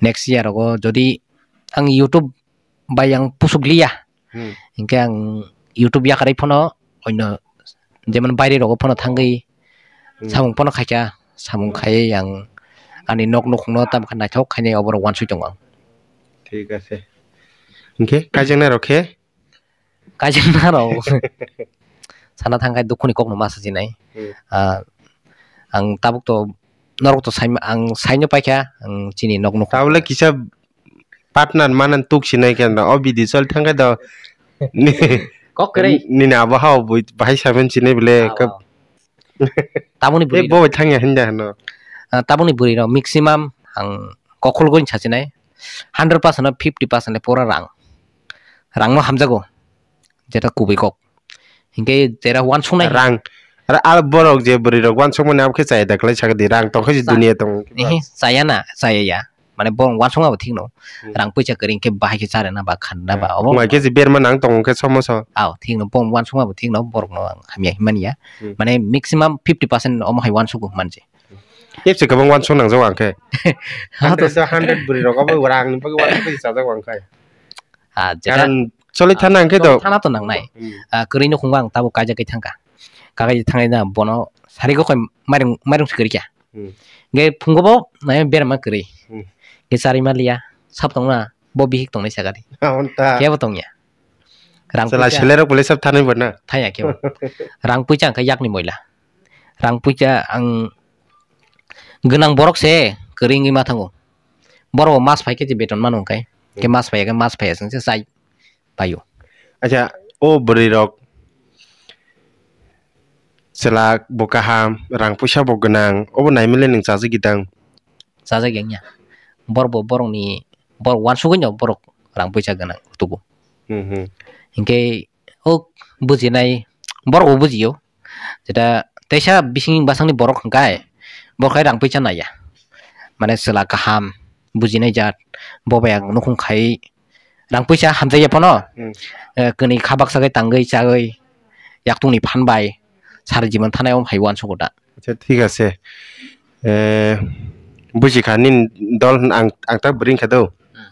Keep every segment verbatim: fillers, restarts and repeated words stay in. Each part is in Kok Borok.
Next year rogo jodi ang YouTube bai ang pusuk liya, Hmm. Hinkhe ang YouTube yakarwi phano oino jemon baire rogo phano thangwi Hmm. samung phano khaikha, samung khaiwi ang ani nok nukhungno tamkha naithok khainai oborok uansuk tongo ang. Thik ase. Hinkhe kaijaknai rok khe? Kaijaknai rok sana thangkhe dukhuni kokno ma sajinai. Hmm. Ah, ang tabuk to norok to saima-, ang saino paikha, ang chini nok nukhung. Tabule kisa partner manan tuk sinai khe no, o bidi choli thangkhe do. Kok kwrwi. Nini abo hao bui bahai saben sinai bile. Ah, kap-, wow. Tabukni Eh, bwrwi bo rok. Thangya hinda hino. Ah, tabukni bwrwi rok maximum ang kokhol goi sasinai. Hundred percent no fifty percent le pura rang. Rang no hamjago. Jeta kubui kok. Hinkhe jera uansuknai. Rang. Ar al borok je bwrwi rok uansukmani abo khe chaya da khlai sakadi. Rang tong khe je Cha-, dunia tong. Ehe, chaya na, chaya ya. Mane borok uansukma bo thikno. Hmm. Rang puisa kwrwi hinkhe bahai khe charena ba khanna ba. Ah, obo wngkha khe je berma nang tong khe somoso. Aw, thikno borok uansukma bo thikno borokno ang hamya hinmani ya. Hmm. Mane maximum fifty percent omo hai uansugo hinmani je. Tepse kwbang uansuk nangjago ang khe. Hato. Hundred se hundred bwrwi rok obo rang ni bagwi uansuk sajak ang khe. Ah, jeta. Karon choli thana ang khe do. Thana to nangnai. Hmm. Ah, kwrwi nukhungo ang tabuk kaijagwi thangkha. Kaijagwi thangwi na bono sari go koi mairung, mairung se kwrwi kha. Hmm. Ge phungo bo nai berma kwrwi. Hmm. Ge chari ma liya, sab tongna, bo bihik tongnai sakadi. Amon ta. Kebo tongya. Rang chwla puisa. Selerok bole sab thanwi bo na. Thaya kebo. Rang puisa ang khe yakni moila. Rang puisa ang gwnang borok se kwrwi wngwi ma thango. Borok bo mas phai khe je beton mano hwnkhe. Khe mas phai khe mas phai aswk se chai paio. Acha, o bwrwi rok chwla bo kaham, rang puisa bo gwnang, obo naimile nwng chajagwi tang? Chajagwi wngya. Borok bo borokni, borok uansugwi no borok rang puisa gwnang tubu. Hmm, hmm. Hinkhe o bujinai borok bo bujio. Jeta teisa bising basangni borok hwnkhe, borok hai rang puisa naiya. Mane chwla kaham, bujinai jat, bo bai ang nukhung khai rang puisa hamjakya phano, Hmm. Eh, kwnwi kha baksa khe tangwi chagwi, yaktungni phan bai sari jibon thanai om hai uansugo da. Acha, thik ase. Eh, bujikha nini dol hwn ang, ang ta bwrwi wngkha do. Hmm.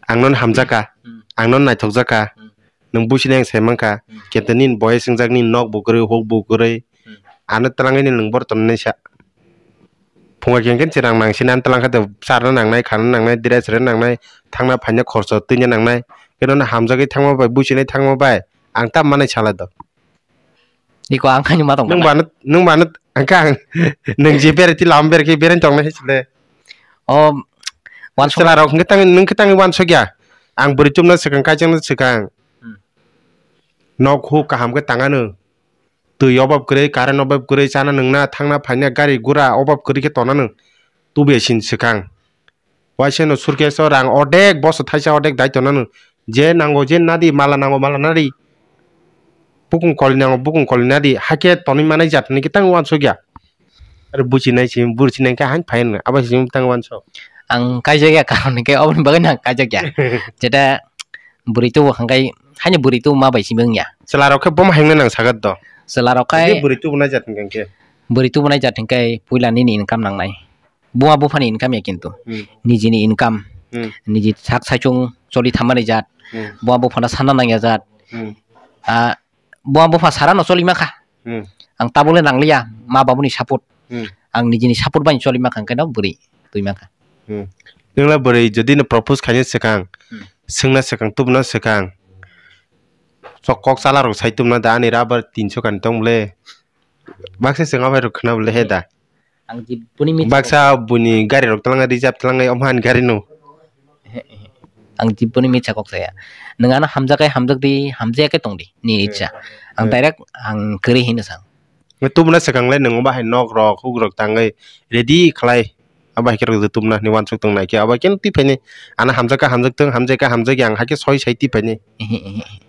Ang nono hamjakha, Hmm. ang nono naithokjakha. Hmm. Nwng business sai mankha, Hmm. kintu nini boyes wngjak, nini nok bo kwrwi, huk bo kwrwi. Hmm. Ano twlangwi nini nwng bor tonnai sa. Phunga khe hwnkhe chwrang nang sini ano twlang khe charna nangnai, khana nangnai, dress rwna nangnai, thangna phaina khorcho twina nangnai. Khe nono hamjagwi thangma bai, business thangma bai, ang ta manai sala do. Iko ang khaini ma tong Nwng kana. Bano, nwng bano, ang kha ang, nwng je berai ti lama berai khe berai tongnai hai sile. O, uansuk- Chwla rok hwnkhe tang, nwng khe tangwi uansukya. Ang bwrwi tubuna swkang, kaijakna swkang. Hmm. Nok huk kaham khe tangano. Twi obab kwrwi, current obab kwrwi, chana nwngna, thangna phaina, gari gura obab kwrwi khe tonano. Tubuya sini swkang. Waisa no suitcase o rang odek, boso thaisa odek dai tonano. Je nango je nadi, mala nango mala nadi. Bukung koli nango bukung koli nadi. Hakhe tonwi manai jat hwnwi khe tang uansukya. Aro buchinai se, buchinai khe hain phai hwnwi. Abo se tang uansuk. Ang kaijakya karon hwnkhe oboni bagwi no ang kaijakya. Jeta bwrwi tubu hwnkhe, haino bwrwi tubu ma bai simi wngya. Chwla rok khe bomo hai wngna nang sagat do. Chwla rok khai. Bwrwi tubu nai jat hwnkhe. Bwrwi tubu nai jat hwnkhe puila nini income nangnai. Buma buphani income ya kintu. Hmm. Nijini income. Hmm. Niji sak saichung choli thammani jat. Hmm. Buma buphano sanna nangya jat. Hmm. Ah, buma bupha sarano choli mankha. Hmm. Ang tabukle nangliya, ma babuni support. Hmm. Ang nijini support bai choli mankha, hwnkhe no bwrwi twi mankha. Hmm. Nwngla bwrwi jodi no propose khaina swkang, Hmm. swngna swkang, tubuna swkang. Sok kok chala rok sai tubuna da ani rubber tinso kani tong bole. Baksa swng abai rok khna bole he da. Ang jiboni mitsa Baksa buni gari rok twlangna reserve twlangnai omo ani gari no. He, he. Ang jiboni mitsa kok saya. Nwng ano hamjak khe hamjak di, hamjak khe tong di, ni He. icha. Ang He. direct ang kwrwi hino sang. Nge tubuna swkang le nwng bahai nok rok, huk rok tangwi ready khlai. Abo hai khe rok tubuna ni uansuk tong nai khe. Abo khe twi phaini ano hamjak khe hamjak tong, hamjak khe hamjak yang hai khe soi sai twi phaini. Ehe, ehe, ehe.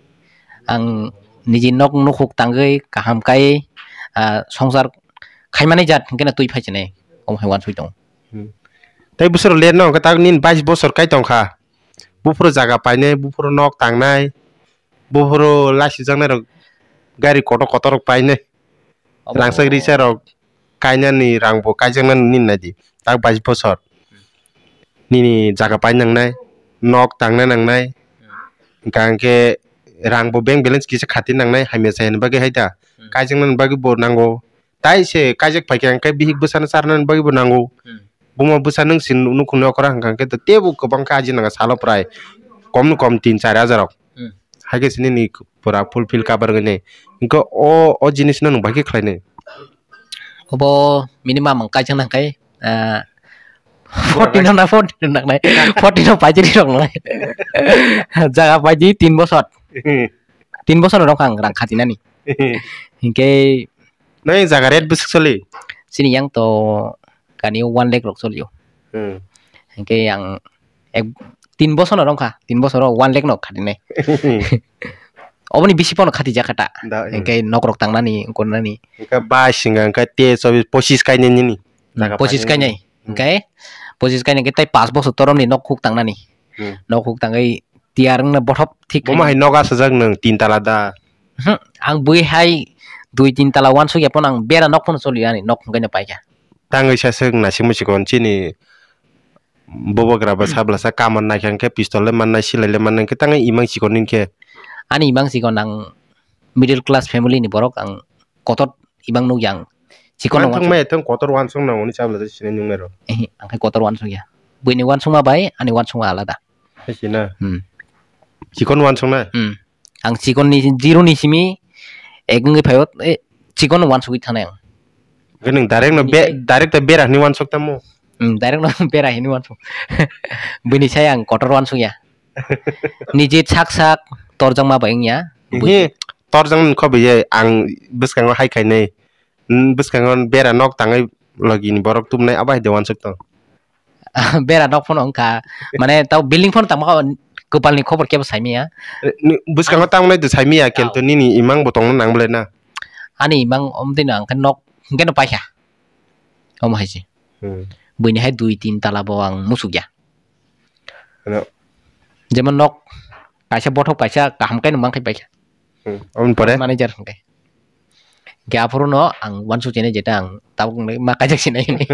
Ang niji nok nukhuk tangwi kaham kai, ah, songsar khaimani jat hwnkhe no twi phai chini. Omo hai uansuk tong. Hmm. Tei bwswk rok ler no hwnkhe tak nini bais bosor kai tongkha. Buphuru jaga painai, buphuru nok tangnai, buphuru laisijaknai rok gari kotor kotor rok painai. Obo Rangchak risa rok kainani rang bo kaijaknani nini naidi. Tak bais bosor. Nini jaga pai nangnai, nok tangna nangnai, hwnkha hwnkhe rang bo bank balance kisa khati nangnai, hamya chayani bagwi hai da. Hmm. Kaijaknani bagwi bo nango. Tai se kaijak paikha hwnkhe bihik bwsano charnani bagwi bo nango. Hmm. Buma bwsa nwng se nukhungni okra hwnkha hwnkhe tebo kwbang khe ajinanga salo prai kom ni kom tin char hajar rok. Hmm. Hai khe se nini pura fulfill cover wngwi nai. Hwnkhe o, o jinis no nwng bai khe khlai nai. Obo minimum ang kaijak nang khai, ah, forty no na forty no nang nai. Forty no paijak rok nang nai. Jaga paidi tin bosor. Tin bosor rok ang rang khatinani. Hinkhe nai jaga rate bwswk soli? Chini yang to kani one lakh rok solio. Hmm. Hinkhe ang ek, tin bosor no rong kha, tin bosor o one lakh no khatinai. Oboni bisi pono khati jakha ta. Da, hmm. Hinkhe nok rok tangnani, gongnani. Hinkhe bai singa hinkhe te chobi pochis kainai nini. Hmm, jaga pochis painani. Kainai. Hmm. Hinkhe pochis kainai hinkhe tai pas bosor toromni nok huk tangnani. Hmm. Nok huk tangwi tiyar wngna bothop thik. Bomo hai nok asajak nwng tin tala da. Hmm, ang bui hai dui tin tala uansuk ya pono ang bera nok pono choli ani nok hwnkhe no paikha. Tangwi sa swk naisingmo chikon chini bubagra ba sablasa kaman naikha hwnkhe pistol le mannai silai le mannai hwnkhe tangwi imang chikon hinkhe. Ani imang chikon ang middle class family ni borok ang kotor imang nukya ang chikon no uansuk. Uansuk maya thang kotor uansuk nang oni sablasa sinai nungnai rok. Ehe, ang khai kotor uansuk ya. Buini uansukma bai ani uansukma alada. Hai se na? Hmm. Chikon uansuknai? Hmm. Ang chikon ni, zero ni simi ek wngwi phaio, eh, chikon uansugwi thanai ang. Hwnkhe nwng direct no be-, direct ta bera hinwi uansuk tamo? Hmm, direct no bera hinwi uansuk. Bini sai ang kotor uansuk ya. Niji sak sak torjakma bai wngya. Hi, torjak nang kho bai ye, ang bwskango hai khainai. Hmm, bwskango bera nok tangwi logi ni borok tubunai abo hai de uansuk tong. Bera nok phano wngkha, mane tamo building phano tamo kwpal ni khobor kebo saimanya. Eh, ni bwskango tamo nai de saimanya, kintu nini imang bo tongna nang bolai na. Ani imang omtwi no ang khe nok hwnkhe no paikha. Omo hai se. Hmm. Buini hai dui tin tala bo ang musuk ya. Ano. Jemon nok kaisa bothop kaisa kaham khe no mang khai paikha. Hmm. Aboni pore? Manager hwnkhe. Hwnkhe aphuru no ang uansuk chinai jeta ang tabuk wngwi ma kaijak sinai hinwi.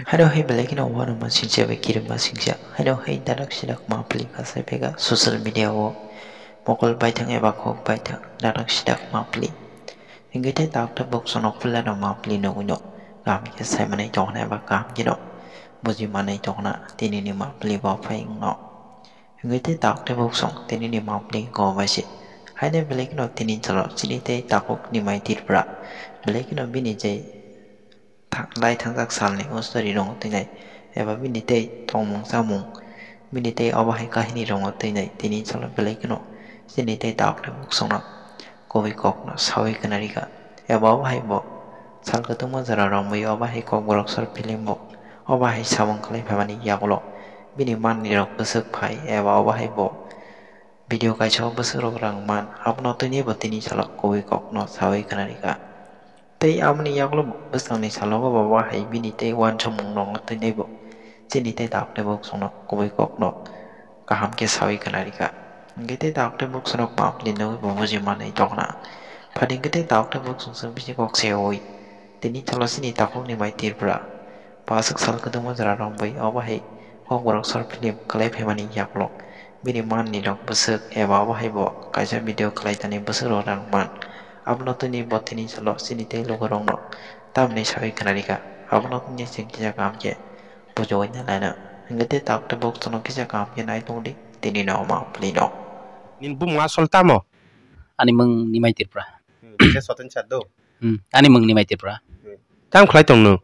Haro hai belai kheno uanama singcha bai kirima singcha. Haro hai darak sidak mapli kasai pega social media o mokol baithang eba khok baithang darak sidak mapli. Hingke tei tabuk tabuk sono puila no mapli nugui no kaham khe sai manai tongna eba kaham khe no buji manai tongna tini ni mapli bo phai wngno. Hingke tei tabuk tabuk song tini ni mapli go bai se. Haino belai kheno tini salo chini tei takhuk ni mai Tripura belai kheno bini je tha-, lai thangjak salni ustori rwngo twi nai, eba bini tei tongmung chamung, bini tei obo hai kahini rwngo twi nai, tini salo belai kheno chini tei tabuk tabuk songno kubui kokno saui khna rikha, eba obo hai bo sal kwtwma jora romwi obo hai kokborok sor film bo obo hai samung khlai phaimani yagulo bini manni rok bwswk phai, eba obo hai bo video kaisa o bwswk rok rang man, abono tini bo tini salo kubui kokno saui khna rikha. Tei aboni yagulo bwskangni salogo bo wahai bini tei uansukmung rokno twi naibo chini tei tabuk tei bwskango kubui kokno kaham khe saui khna rikha. Hwnkhe tei tabuk tei bwskango mapli nugui bo buji manwi tongna. Phani hwnkhe tei tabuk tei bwskango bisi kok seui tini salo chini takhukni mai Tripura. Paswk sal kwdwkma jora romwi obo hai kokborok short film kwlai phaimani yagulo bini manni rok bwswk eba obo hai bo kaisa video kwlai thani bwswk rok rang man. Abono tini bo tini salo chini tei lukurokno tamni saui khna rikha. Abono tini chwng kisa kaham khe bujiui nai laina. Hwnkhe tei tabuk tei bwskango kisa kaham khe nai tongdi tini no ma pli no. Nini bumung asol tamo? Ani mung Nimai Tripura. Hmm, khe soten sa do? Hmm, ani mung Nimai Tripura. Hmm. Tam khlai tong nw?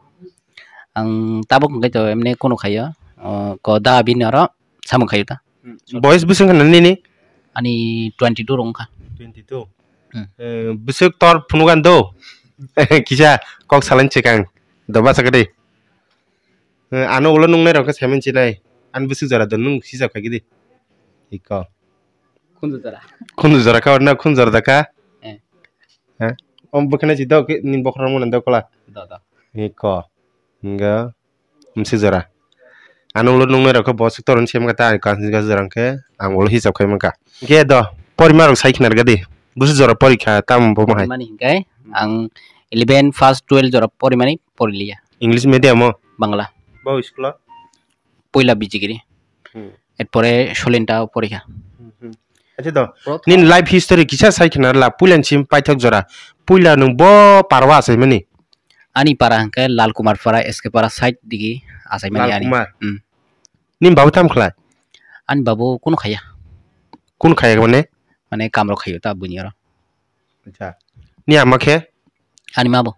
Ang tabuk hwnkhe to emne kono khaio. O, ko da bini oro samung khaio ta. Hmm. Boyes bwswk wngkha nini? Ani twenty two rok wngkha. Twenty two? Hmm. Eh, bwswk tor phunugan do? Kisa kok salani swkang. Do bachakdi. Eh, ano ulo nungnai rok khe saiman sinai. Ani bwswk jora do nung hisab khaigidi. Iko. Khunju jora. Khunju jora kha, na khunju jora da kha? Eh. Ha? Om bwkhwnai si dok, nini bokhorok mano dok kola? Do, do. Iko. Hingga. Msi jora. Ano ulo nungnai rok khe bo sik toron sem kha ta, ani kansi kansi jora khe ang ulo hisab khai mankha. Khe do, porima rok sai khna rwgadi. Bwswk jora porikha, tamo bo mahai. Mani hingkai, ang eleven, first, twelve jora porimani poriliya. English medium o? Bangla. Bo school o? Poila Bijigiri. Hmm. Erpore Solinta porikha. Hmm, hmm. Acha do, prothom nin life history kisa sai khna la, puila ni sim paithak jora. Puila nwng bo parwa achaimani? Ani para hwnkhe Lal Kumar para, S K para side digi achaimani Lal ani. Kumar. Hmm. Nin babu tam khlai? Ani babu kunu khaya. Kunu khaya mane? Mane kamrok khayo ta buini oro. Acha. Ni ama khe? Ani ma bo.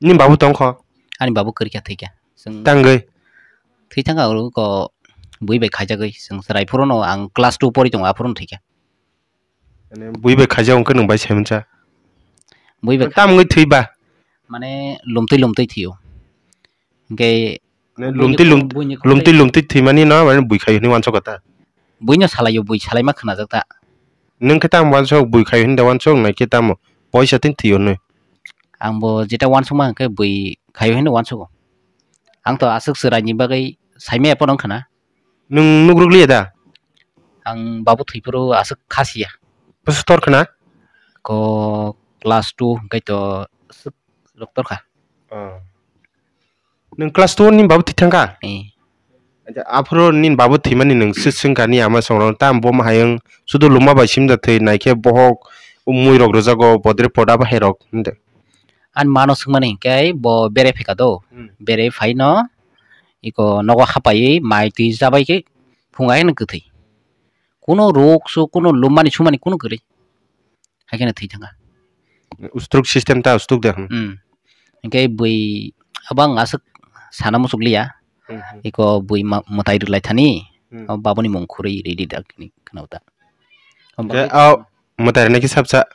Ni babu tongkho? Ani babu kwrwikha, thwikha. Chwng tangwi? Thwi thangkha oro ko bui bai khaijagwi. Chwng chwrai phuru no ang class two pori tongo, aphuru no thwikha. Mane bui bai khaijak wngkhe nwng bai saimansa? Bui bai tam wngwi thwiba? Mane lumtwi lumtwi thwio. Hwnkhe mane buini lumtwi lum-, buini lumtwi lumtwi thwimani no mane bui khaio hinwi uansukha ta? Buino salaio, bui salaima khwnajak ta. Nwng khe tamo uansuk, bui khaio hinwi da uansuk nai khe tamo poisa tini thwio hinwi? Ang bo jeta uansukma hwnkhe bui khaio hinwi uansugo. Ang to aswk chwraini bagwi saimaya phano wngkha na. Nwng nugrukliya da? Ang babu thwiphuru aswk khasiya. Bwswk tor khna? Ko class two hwnkhe to aswk rok torkha. Oh. Nwng class two ni babu thwi thangkha? Eh. Acha, aphuru ni babu thwimani nwng swi swngkha ni ama songrok, tam bo ma hayung sudu luma bai simda thwi naikhe bohok mui rok rwjago bodre poda bahai rok hwnde. Ani mano swngmani hinkhe bo bere phika do. Hmm. Bere phaino iko nogo hapaiwi mai twi chabai khe phunga heno kwthwi. Kuno rok su, kuno lumani sumani kuno kwrwi. Hai kheno thwi thangkha. Ustruk system ta ustruk de, hmm. Hmm. Hinkhe bui abang aswk sana muchukliya. Hmm, hmm. Iko bui ma-, mwtai rwlai thani. Hmm. O babuni mung khurwi ridi dak ni khwnao ta. Hinkhe o mwtai rwnai khe sapsa.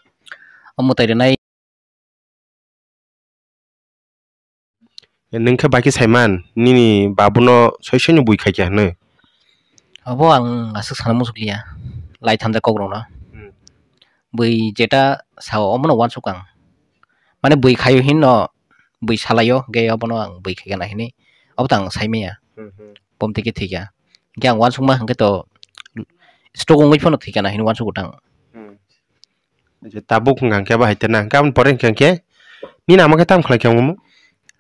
O mwtai rwnai. Nwng khe bai khe saiman, nini babuno soi soino bui khaikha hwnwi? Obo ang aswk sana muchukliya, lai thanjak kokrokno. Hmm. Bui jeta sao omono uansuk ang. Mane bui khaio hinno, bui salaio, hwnkhe obono ang bui khaikha na hinwi, obo to ang saimanya. Hmm, hmm. Bomtwi khe thwikha. Hwnkhe ang uansukma hwnkhe to stroke wngwi phano thwikha na hinwi uansugo tang. Hmm. Je tabuk hwnkha khe bahai tena, hwnkhe aboni pore hwnkha khe nini ama khe tam khlai khe wngmo?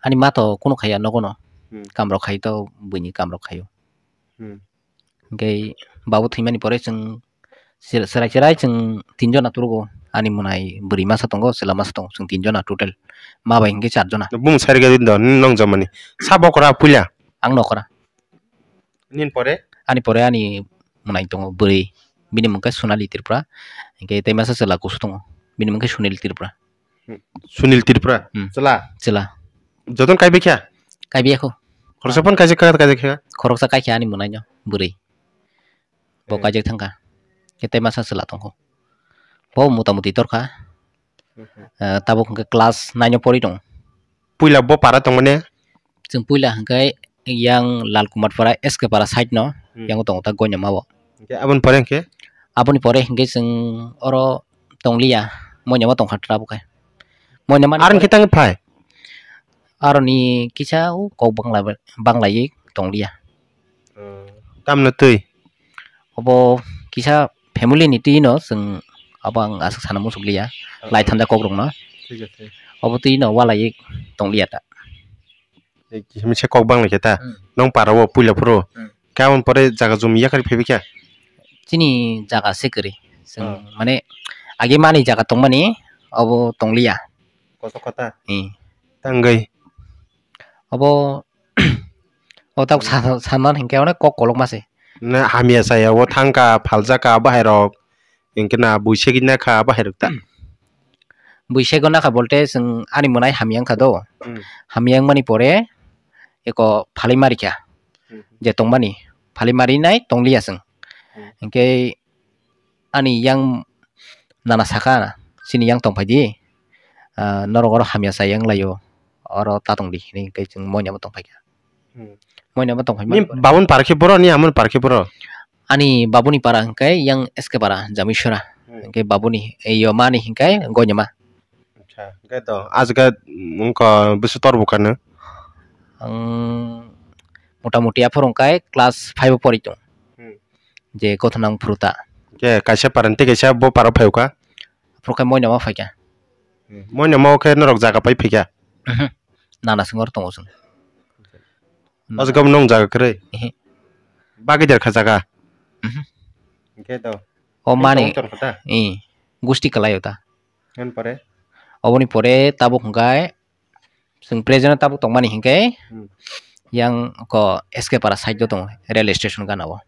Ani ma to kunu khaiya nogo no. Hmm. Kamrok khai to buini kamrok khaio. Hmm. Hwnkhe babu thwimani pore chwng chwrai chwrai chwng tinjona turugo. Ani mwnai bwrwi masa tongo, chwla masa tongo, chwng tinjona total. Ma bai hwnkhe charjona. Bumung sai rwgwi do nong jamani. Sa bokora puila? Ang nokora. Nini pore? Ani pore ani mwnai tongo bwrwi. Bini mung khe Sonali Tripura. Hinkhe tei masa chwla kusu tongo. Bini mung khe Sunil Tripura. Hmm. Sunil Tripura? Hmm. Chwla? Chwla. Jotono kaibai kha? Kaibai kho. Khoroksa phano kaijak kha, kaijak kha? Khoroksa kaikha ani mwnaino bwrwi. Bo eh, kaijak thangkha. Khe tei masa chwla tongkho. Bo mota moti torkha. Mhm. Eh, tabuk hwnkhe class nine o pori tongo. Puila bo para tongmani? Chwng puila hwnkhe yang Lal Kumar para, S K para side no, hmm, yang tongo ta Goinama o. Hwnkhe aboni pore hwnkhe? Aboni pore hwnkhe chwng oro tongliya, Moinama tongkha tabuk khe. Moinama ni aro pore hwnkhe tangwi phai? Aroni kisa o kok bangla, banglayi tongliya. Oh. Tamno twi? Obo kisa family ni twi no chwng abo ang aswk sana muchukliya. Oh. Lai thanjak kokrokno. Thik ache. Obo twi no walai tongliya ta. Ei, kisa misa kok bangla khe ta. Hmm. Nong para o puila phuru. Hmm. Khe aboni pore jaga jumi yakarwi phaibai kha? Chini jaga se kwrwi. Chwng, oh, mane age mani jaga tongmani obo tongliya. Koso kota? Hmm. Tangwi? Obo o tabuk sa-, sanmani hinkhe onek kok kolokma se. Na hamya saya o thangkha, phaljak kha, bahai rok hinkhe na buisegwi nakha, bahai rok ta. Buisegwi nakha bolte chwng ani mwnai hamya wngkha do. Hmm. Hamya wngmani pore eko phalwi marikha. Hmm. Je tongmani phalwi marinai tongliya chwng. Hmm. Hinkhe ani yang nana saka, "Chini yang tongphai di, ah, norok oro hamya chaya wng lai-o, oro ta tong di," hinwi hwnkhe chwng Moinama tongphai kha. Hmm. Moinama tongphai mani pore. Babuni para khe boro, ni amoni para khe boro? Ani babuni para hwnkhe yang S K para, Jamisora. Hmm. Hwnkhe babuni, eh, yo mani hwnkhe Goinama. Acha, hwnkhe to, ah jaga, mm, wngkha bwswk tor bwkhano? Ang mota moti aphuru wngkha class five o pori tong. Hmm. Je kothonang phuru ta. Hwnkhe kaisa para tei kaisa bo para phai kha? Aphuru khe Moinama phai kha. Hmm. Moinama o khe norok jaga pai phai kha? Mhm. Nana swng oro tongo chwng. O jaga nwng jaga kwrwi? Ehe. Bagwi der kha jaga. Mhm. Hwnkhe to. O mani, tong, tong kha ta? Eh, gusti kwlaio ta. Hen pore? Oboni pore tabuk hwnkhe chwng present o tabuk tongmani hwnkhe Hmm. yang ko S K Para side o tongo, rail station gana o.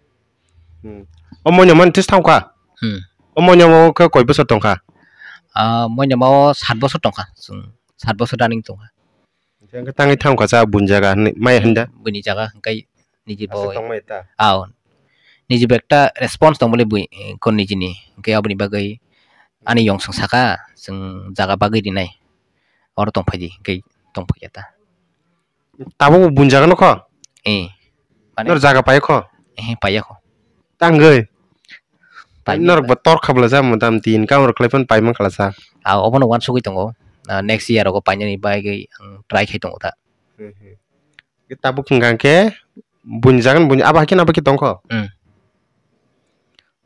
Hmm. O moino mani tis thang kha? Hmm. O moino khe koi bosor tong kha? Ah, moino ma o sat bosor tong kha, chwng sat bosor running tong kha. Hwnkhe tangwi thang kha cha buini jaga hinwi, maya hinda? Buini jaga hwnkhe niji Aswk bo tongmai ta? Aw. Niji bo ekta response tong bole bui, eh, kon nijini. Hwnkhe aboni bagwi ani yong song saka, chwng jaga bagwi rinai. Oro tong phaidi, hwnkhe tong phai ya ta. Tabuk bo buini jaga no kho? Eh. Mane Nor jaga pai kho? Eh, pai ya kho. Tangwi? Pai ya Norok ta. Bo tor kha bwla ja mo dam tin kam rok khlai phano pai man khala sa. Ah, obono wansugwi tongo. Ah, next year rogo painani bagwi ang try khai tongo ta. Hmm, hmm. Tabuk hwnkha khe buini jaga ni buini abo hai kheno abo khe tong kho? Hmm.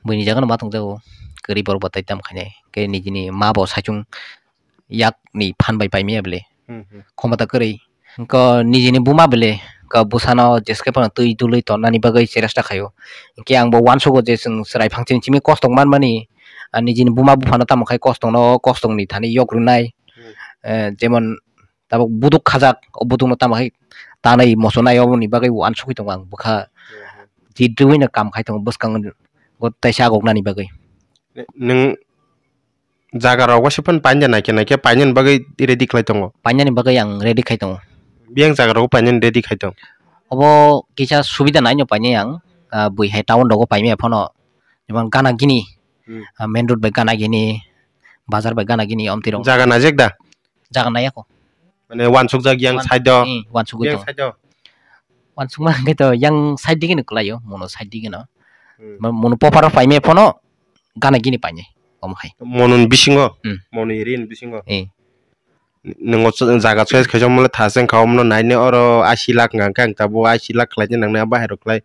Buini jaga no ma tong jago. Kwrwi borok bo tai tam khainai. Khe nijini ma bo saichung yak ni phan bai pai maya bwle. Hmm, hmm. Khomota kwrwi. Ko nijini buma bwle ko bwsano jeske phano twi dului tonnani bagwi cheresta khaio. Hwnkhe ang bo wansugo je chwng chwrai phang chini simi kosto manmani, ah, nijini buma buphano tamo khai kosto no, kosto ni thani yok rwnai. Hmm. Eh, jemon tabuk buduk khajak, o budukno tamo hai tanwi mochonai, oboni bagwi uansugwi tongo ang bwkha. Jidrwino kam khai tongo bwskango, go teisa agoknani bagwi. Nwng jaga rok waisa phano painda naikhe naikhe painani bagwi ready khlai tongo? Painani bagwi ang ready khai tongo. Biyang jaga rogo painani ready khai tong? Obo kisa subida naino painai ang, ah, bui hai town rogo paimaya phano, jemon gana gini, Hmm. ah, main road bai gana gini, bazar bai gana gini, omtwi rok. Jaga najak da? Jaga naiya kho. Mane wansukjak yang Wan-, side o. Hmm, wansugwi Yang tongo. Side o. Wansukma hwnkhe to yang side digi no kwlaio, mono side digi no. Hmm. Ma-, mono poparo paimaya phano gana gini painai, omo hai. Mono ni bisingo? Hmm. Mono iri ni bisingo? Eh. Nwngo ch-, jaga choice khaisa mole tha se wngkha, omono naine oro ashi lakh wngkha, hwnkhe ang tabuk ashi lakh khlaina nangnai, bahai rok khlai.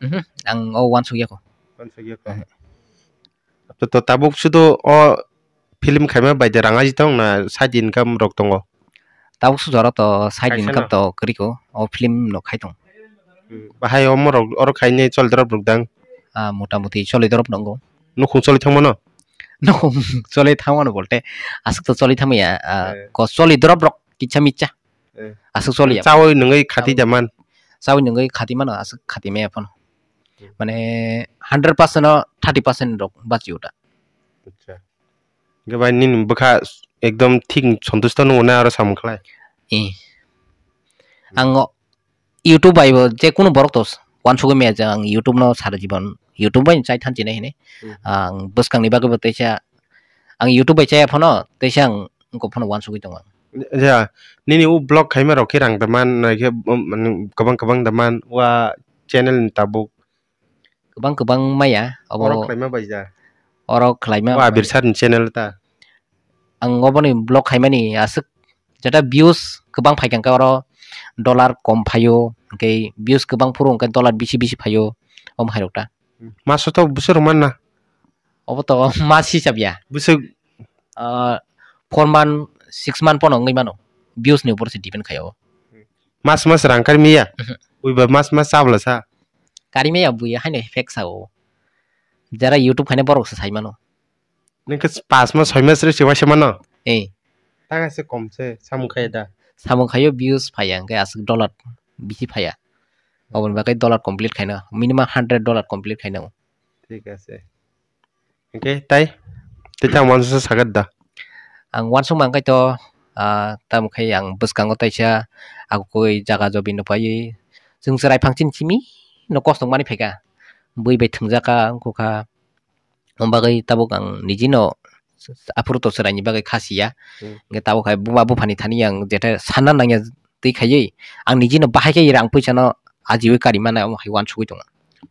Mhm, ang o wansukya kho. Wansukya kho. Mhm. To, to tabuk sudo o film khaima bai de rang aji tong na side income rok tongo? Tabuk sujaro to side Kaisa income no? To kwrwi ko, o film no khai tong. Hmm, bahai omo rok oro khainai choli drop rok dang? Ah, mota moti choli drop nongo. Nukhung choli thangmano? Nukhung choli thangmano bolte aswk to choli thangmaya, ah, Eh. Ko choli drop rok kicha micha. Eh. Aswk choli ya. Chawi nungwi khati Chawi. Jaman. Chawi nungwi khati mano aswk khati maya phano. Hmm. Mane hundred percent o thirty percent rok bachi uta. Acha. Hwnkhe bai nini bwkha ekdom thik sontusto nwngo na aro samung khlai? Eh. Ang o YouTube bai bo je kunu borok to wansugwi maya je ang YouTube no sara jibon YouTube bai chai thanchi nai hini. Hmm. Ang bwskang ni bagwi bo teisa ang YouTube bai chaya phano teisa ang wngkok phano wansugwi tongo. Ja, nini o vlog khaima rok khe rang da man nai khe, um, kwbang kwbang da man wa channel ni tabuk. Kwbang kwbang maya, abo Oro khlaima bai ja. Oro khlaima O Abir sir ni channel ta. Ang oboni vlog khaimani aswk jeta views kwbang phaikha hwnkhe oro dollar kom phaio, hwnkhe views kwbang phuru hwnkhe dollar bisi bisi phaio, omo hai rok ta. Maso to bwswk rwmani na? Obo to mas hisab ya. Bwswk Ah, four month, six month pono wngwi mano. Views ni upor se depend khaio. Mas mas rang kari miya? Mhm. Uiba mas mas chabla sa? Kari miya bui haino fake sao. Jara YouTube khaina borok se sai mano. Ningkhe pas mas soi mas rw se waisa mano? Eh. Tang se kom se samung khaya da? Samung khaio views phaya hwnkhe aswk dollar bisi phaya. Oboni bagwi dollar complete khaina minimum hundred dollar complete khaina. Thik ase. Hwnkhe tai, tei tamo uansuksa sakha da? Ang uansukma hwnkhe to, ah, tamo khe ang bwskango taisa akukui jaga jobi nukphaiwi chwng chwrai phang chini simi no kostok manwi phaikha. Bui bai thwngjakha wngkha, omo bagwi tabuk ang nijino aphuru to chwraini bagwi kha siya. Hmm. Hwnkhe tabuk hai buma buphani thani ang jetai sanna nangya twi khaiwi ang nijino bahai khe rang puisano ajiwi kari mannai omo hai uansugwi tongo.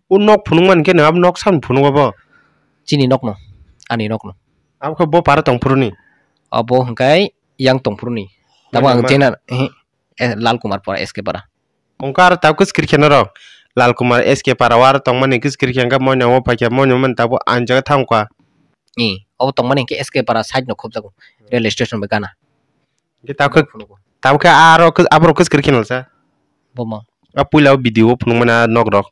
O nok phunukmani khe nwng abo nok sano phunuk abo? Chini nokno, ani nokno. Abo khe bo para tongphuru ni? Abo hwnkhe yang tongphuru ni. Tamo ang Mani ma? Chena, ehe, eh, Lal Kumar Para, S K Para. Wngkha aro tabuk kwchwkirkhe norok. Lal Kumar S K Para o aro tongmani kwchwkirkhe hwnkhe moino omo paikha, moino mani tabuk ani jaga thangkha. Ni, obo tongmani hwnkhe S K Para side no khobjago, rail station bai gana. Hwnkhe tabuk khe, Phunukgo. Tabuk khe aro khe, aborok kwchwkirkhe nalsa. Bomo. A puila o video o phunukmani a nok rok.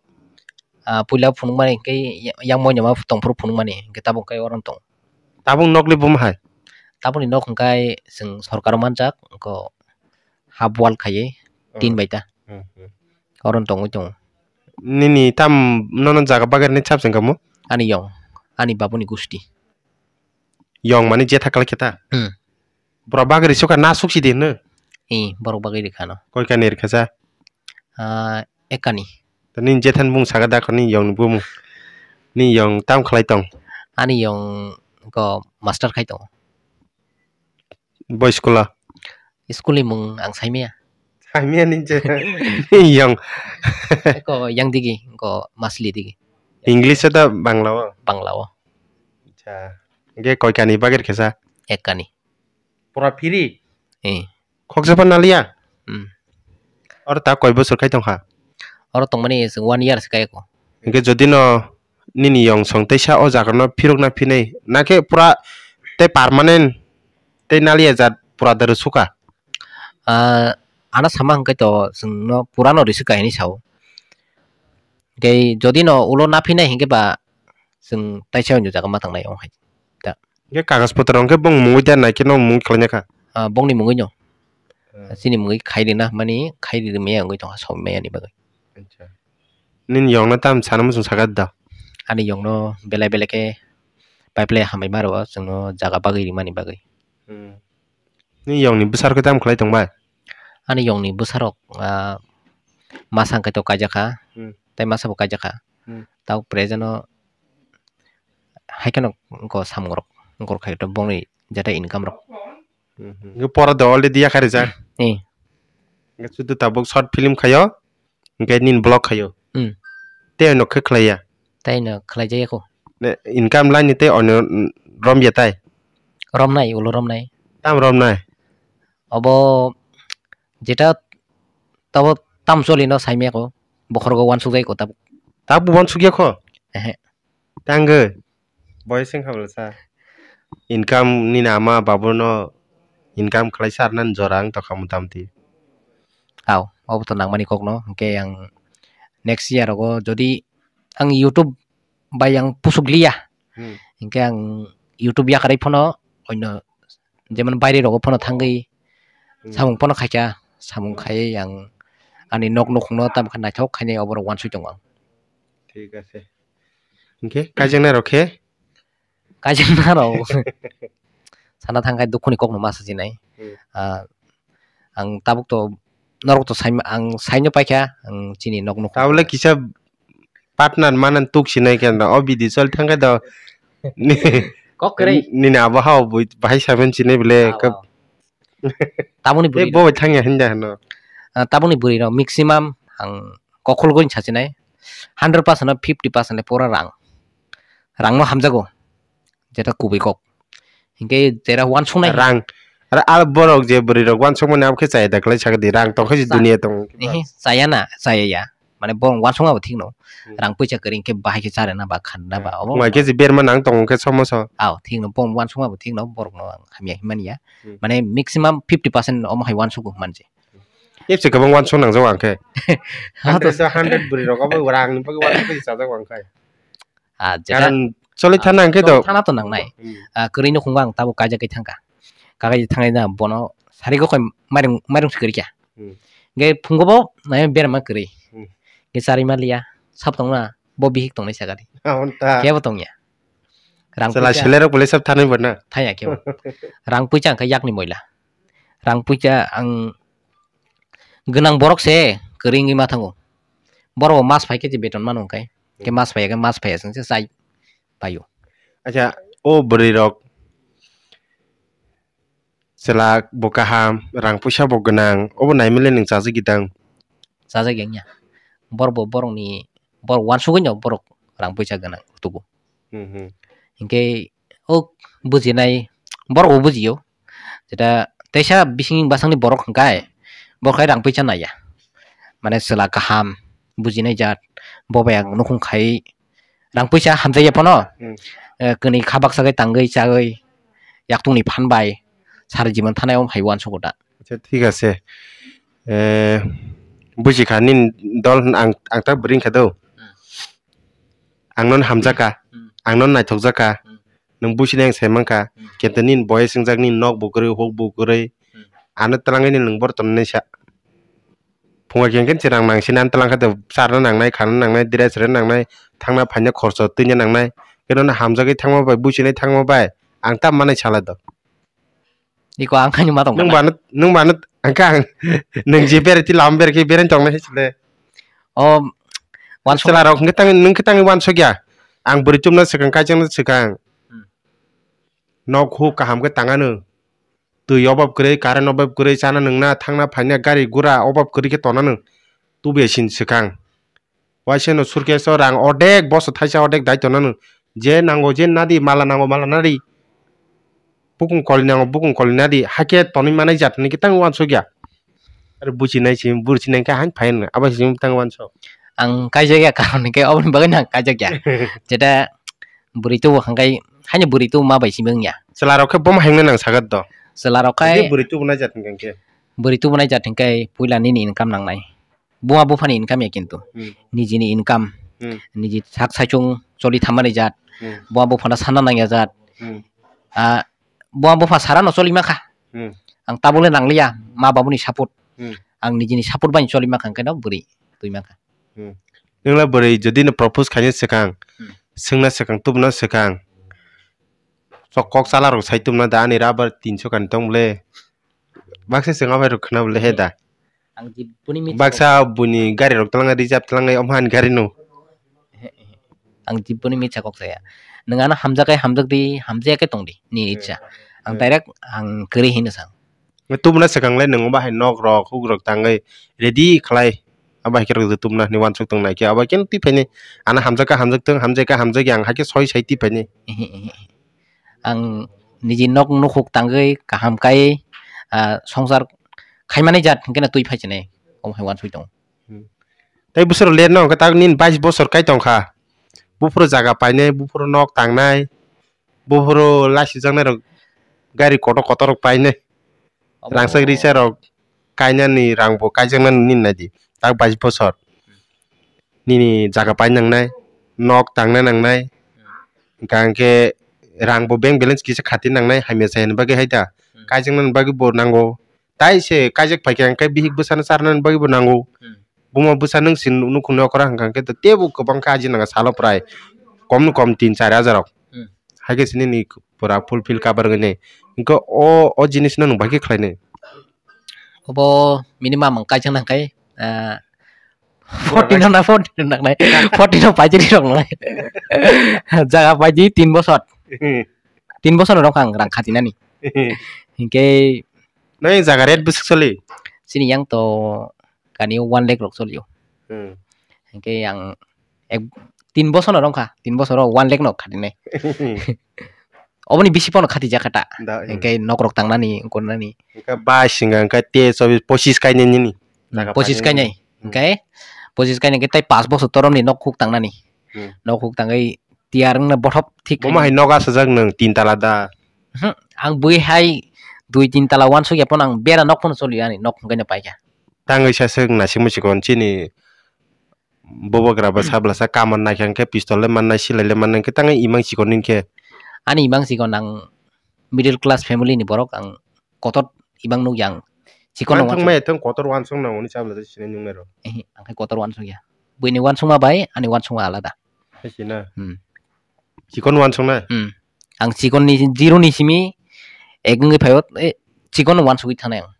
Ah, puila phunukmani hwnkhe ya-, yang moino ma tongphuru phunukmani hwnkhe tabuk khe oro tong. Tabuk nokni buma hai? Tabukni nok hwnkhe chwng sorkaro manjak, wngkho half wall khaiwi tin bai ta. Hmm, hmm. Oro tongwi tongo. Nini tam nono jaga bagwi rwni sab se wngkha mo? Ani yong, ani babuni gusti. Yong mani jetha kwlai khe ta? Hmm. Borok bagwi rwsukha na suksi di hwno? Ee, borok bagwi rwkha no. Koi kani rwkha sa? Ah, ekani. To nini jethan bung saka da kho nini yong ni bumung? Nini yong tam khlai tong? Ani yong ko master khai tongo. Boi school o? School ni mung ang saimaya. Saimaya ni je. Yong. Eko yang digi, ko masli digi. English o da Bangla o? Bangla o. Acha. Ge koi kani bagir kesa? Ek kani. Pura free? Eh. Khoksa pa naliya? Hmm. Oro ta koi bosor khai tongkha? Oro tongmani chwng one year se kayako. Hingke jodi no nini yong song teisa o jaga no phirok na phinai, na khe pura tei permanent tei naliya jat pura da rwsuka? Ah, ano sama hwnkhe to chwng no pura no rwsuka hinwi sao. Tei jodi no ulo na phinai hwnkhe ba chwng taisa hwnwi jaga ma tangnai o hai ta. Hingke kagaj potro hingke bong mungwi da nai khe no mungwi khlaina kha? Ah, bongni mungwi no. Hmm. Chini mungwi khai rina mani khai ri maya wngwi tongkha, sawi maya ni bagwi. Acha. Nini yongno tam sana muchung saka da? Ani yongno belai belai khe pipeline hambai ma rwo chwngno jaga bagwi rimani bagwi. Hmm. Nini yongni bwsarok khe tam khlai tongbai? Ani yongni bwsarok, ah, masa hwnkhe to kaijak kha, hmm, tei masa bo kaijak kha. Hmm. Tabuk present o hai kheno wngkha samung rok, wngkha khai to bongni jeta income rok. Mhm. Hwnkhe pora do already yakhai rijak. Eh. Hwnkhe sudu tabuk short film khaio, hwnkhe nini vlog khaio. Hmm. Tei ano khe khlaiya? Tei no khlai jaya kho. Ne, income line ni tei ono, mm, romya tai? Romnai, ulo romnai. Tam romnai? Obo jeta tabo tam choli no saimya kho. Bokhorgo wansuk jai kho tabuk. Tabuk wansuk ya kho? Ehe. Tangwi. Boys wngkha bwlasa. Income nini ama babuno income khlaisa arnani jora wng tongkha motamoti. Aw, obo to nangmani kokno. Hwnkhe ang next year rogo jodi ang YouTube bai ang pusuk liya, hmm, hwnkhe ang YouTube yakarwi phano oino jemon baire rogo phano thangwi, hmm, samung phano khaikha, samung khaiwi ang ani nok nukhungno tamokhe naithok khainai oborok wansuk tongo ang. Thik ase. Hwnkhe kaijaknai rok khe? Kaijaknai rok sana thangkhe dukhuni kokno ma sajinai. Hmm. Ah, ang tabuk to norok to saima, ang saino paikha, ang chini nok nukhung. Tabole kisa partner manan tuk sinai khe no, o bidi choli thangkhe do. Kok kwrwi. Nini abo hao bui bahai saben sinai bole. Ah, kap-, wow. Taboni bwrwi bo thangya hinda hino. Ah, taboni bwrwi rok maximum ang kokhol goi sasinai, hundred percent no fifty percent le pura rang. Rang no hamjago. Jeta kubui kok. Hinkhe jera wansuknai. Rang. Ara al borok je bwrwi rok wansukmani abo khe chaya da khlai sakadi. Rang tongkhe je dunia tong. Ehe, chaya na, chaya ya. Mane borok wansukma bo thik no. Hmm. Rang puisa kwrwi hinkhe bahai khe charena ba khanna ba. Hmm. Obo wngkha khe je berma nang tongo khe somoso. Aw, thik no, borok wansukma bo thik no, borok no ang hamya hinmani ya. Hmm. Mane maximum fifty percent omo hai wansugo manse. Epse kwbang wansuk nangjago ang khe. Hundred, hundred bwrwi rok obo rang ni bagwi wansuk chajak ang khe. Ah, jeta, karon choli thana ang khe do. Choli thana to nangnai. Hmm. Ah, kwrwi no khungo ang tabuk kaijagwi thangkha. Kaijagwi thangwi na bono sari go koi mairung, mairung se kwrwi kha. Hmm. Ge phungo bo nai berma kwrwi. Hmm. Ge chari ma liya. Sab tong na bo bihik tongnai sakadi. Kebo tongya. Rang chwla puisa. Selerok bole sab thanwi bo na. Thaya kebo. Rang puisa ang khe yakni moila. Rang puisa ang gwnang borok se kwrwi wngwi ma thango. Borok bo mas phai khe je beton mano hwnkhe. Khe mas phai khe mas phai aswk se chai paio. Acha, o bwrwi rok chwla bo kaham, rang puisa bo gwnang, obo naimile nwng chajagwi tang? Chajagwi wngya. Borok bo borokni, borok wansugwi no borok rang puisa gwnang tubu. Hmm, hmm. Hinkhe o bujinai borok bo bujio. Jeta teisa bising bwsakni borok hwnkhe borok hai rang puisa naiya. Mane chwla kaham bujinai jat bo bai ang nukhung khai rang puisa hamjakya phano, hmm, eh, kwnwi kha baksa khe tangwi chagwi yaktungni phan bai sari jimon thanai om hai uansugo da. Acha, thik ase. Eh, bujikha nini dol hwn ang, ang ta bwrwi wngkha do. Hmm. Ang nono hamjakha. Hmm. Ang nono naithokjakha. Hmm. Nwng business sai mankha. Hmm. Kente nini boyes wngjak, nini nok bo kwrwi, huk bo kwrwi. Hmm. Ano twlangwi nwng boro tonnai sa. Phunga khe hwnkhe chwrang nang sini, ang twlang khe charna nangnai, khana nangnai, dress rwna nangnai, thangna phaina khorcho twina nangnai. Khe nono hamjagwi thangma bai, buchinai thangma bai, ang ta manai sala do. Iko ang khaini ma tong Nwng kana. Bano, nwng bano, ang kha ang, nwng je berai ti lam berai khe berai tongnai hai sile. O, wansuk- Chwla rok hwnkhe tang, nwng khe tangwi wansuk ya. Ang bwrwi chumna swkang, kaichangna swkang. Hmm. Nok huk kaham khe tangano. Twi obab kwrwi, current obab kwrwi, chana nwngna, thangna phaina, gari gura obab kwrwi khe tonano. Tubuya sin swkang. Waisa no suitcase o rang odek, boso thaisa odek dai tonano. Je nango je nadi, mala nango mala nadi. Bukung koli nango bukung koli nadi. Hakhe tonwi manai jat hwnwi khe tang wansuk ya. Aro buchinai si, buchinai khe hain phain abo si tang wansuk. Ang kaijak ya karon hwnkhe oboni bagwi no ang kaijak ya. Jeta bwrwi tubu hwnkhe haino bwrwi tubu ma bai simi wngya. Chwla rok khe bomo hengna nang sagat do. Chwla rok khai Bwrwi tubu nai jat hwnkhe. Bwrwi tubu nai jat hwnkhe puila nini income nangnai. Buma buphani income ya kintu. Hmm. Nijini income. Hmm. Niji sak saichung choli thammani jat. Hmm. Buma buphano sanna nangya jat. Hmm. Ah, buma bupha sarano choli mankha. Hmm. Ang tabukle nangliya, ma babuni support. Hmm. Ang nijini support bai choli mankha, hwnkhe no bwrwi twi mankha. Hmm. Nwngla bwrwi jodi no propose khaina swkang, Hmm. swngna swkang, tubuna swkang. Sok kok chala rok sai tubuna da ani rubber tinso kani tong bole. Baksa swng abai rok khna bole he da. Ang jiboni mitsa Baksa buni gari rok twlangna reserve twlangna omo ani gari no. Ang jiboni mitsa kok saya. Nwng ano hamjak kai hamjak di, hamjak kai tong di, ni Hmm. itsa. Ang Hmm. direct ang kwrwi hino sang. Tubuna swkang le nwng bahai nok rok, huk rok tangwi ready khlai. Abo hai khe rok tubuna hwnwi wansuk tong nai khe abo khe twi phaini ano hamjak kha hamjak tong, hamjak kha hamjak yang hai khe soi sai twi phaini. Ehe, ehe. Ang niji nok nukhuk tangwi kaham kai, ah, songsar khaimani jat hwnkhe no twi phai chinai, omo hai wansuk tongo. Hmm. Tei bwswrok ler no hwnkhe tak nini bais bosor kai tongkha. Buphuru jaga painai, buphuru nok tangnai, buphuru laisijaknai rok gari kotor kotor rok painai. Omo Rangchak risa rok kainani rang bo kaijaknani nini naidi. Tak bais bosor. Nini jaga pai nangnai, nok tangna nangnai. Hwnkha hwnkhe rang bo bank balance kisa khati nangnai, hamya chayani bagwi hai da. Hmm. Kaijaknani bagwi bo nango. Tai se kaijak phaikha hwnkhe bihik bwsano charnani bagwi bo nango. Hmm. Buma bwsa nwng se nukhungni okra hwnkha hwnkhe tebo kwbang khe ajinanga salo prai kom no kom tin char hajar rok. Hmm. Hai khe se nini pura fulfill cover wngwi nai. Hwnkhe o, o jinis no nwng bai khe khlai nai. Obo minimum ang kaijak nang khai, ah, forty no na forty no nang nai. Forty no paijak rok nang nai. Jaga paidi tin bosor. Tin bosor no rok ang rang khatinani. Hwnkhe Nai jaga rate bwswk soli? Chini yang to kani one lakh rok solio. Hmm. Hwnkhe ang ek, tin bosor no rwngkha, tin bosor o one lakh no khatinai. Oboni bisi pono khati jakha ta. Da, hmm. Hwnkhe nok rok tangnani, ongkor nani. Hwnkhe bai singa hwnkhe te chobi pochis kainai nini. Hmm, jaga pochis painai kainai. Hmm. Hwnkhe pochis kainai hwnkhe tei pas bosor torom ni nok huk tangnani. Hmm. Nok huk tangwi tiyar wngna bothop thik. Bomo hai nok asajak nwng tin tala da. Hmm, ang bui hai dui tin tala wansuk ya pono ang bera nok pono choli ani nok hwnkhe no paikha. Tangwi sa swk naisingmo chikon chini bubagra ba sablasa kaman naikha hwnkhe pistol le mannai silai le mannai hwnkhe tangwi imang chikon hwnkhe. Ani imang chikon ang middle class family ni borok ang kotor imang nuk yang chikon no wansuk. Thang maya thang kotor wansuk nang oni sabla sinai nung nero. Ehe, ang khai kotor wansuk ya. Buini wansukma bai ani wansukma alada. Hai sina. Hmm. Chikon wansukna? Hmm. Ang chikon ni zero ni simi ek wngwi phaio, eh, chikon no wansugwi thanai ang.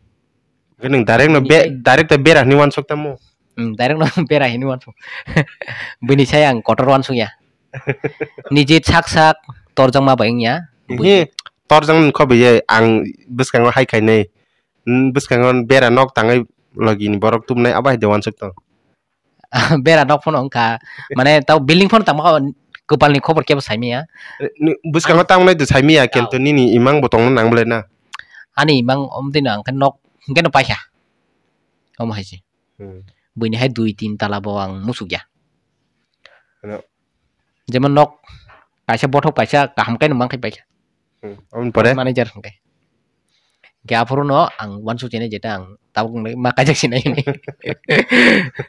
Hwnkhe nwng direct no be-, direct ta bera hwnwi wansuk tamo? Hmm, direct no bera hwnwi wansuk. Bini sai ang kotor wansuk ya. Niji sak sak torjakma bai wngya. Hi, torjak nini khobo ye ang bwskango hai khainai. Hmm, bwskango bera nok tangwi logi ni borok tubunai abo hai de wansuk tong. Bera nok phano wngkha, mane tamo building phano tamo kwpal ni khobor kebo saimanya. Ni bwskango tamo nai de saimanya, kintu nini imang bo tongna nang bwlai na. Ani imang omtwi no ang khe nok hwnkhe no paikha. Omo hai se. Hmm. Buini hai dui tin tala bo ang musuk ya. Ano. Jemon nok kaisa bothop kaisa kaham khe no mang khai paikha. Hmm. Aboni pore? Manager hwnkhe. Hwnkhe aphuru no ang wansuk sinai jeta ang tabuk wngwi ma kaijak sinai hwnwi.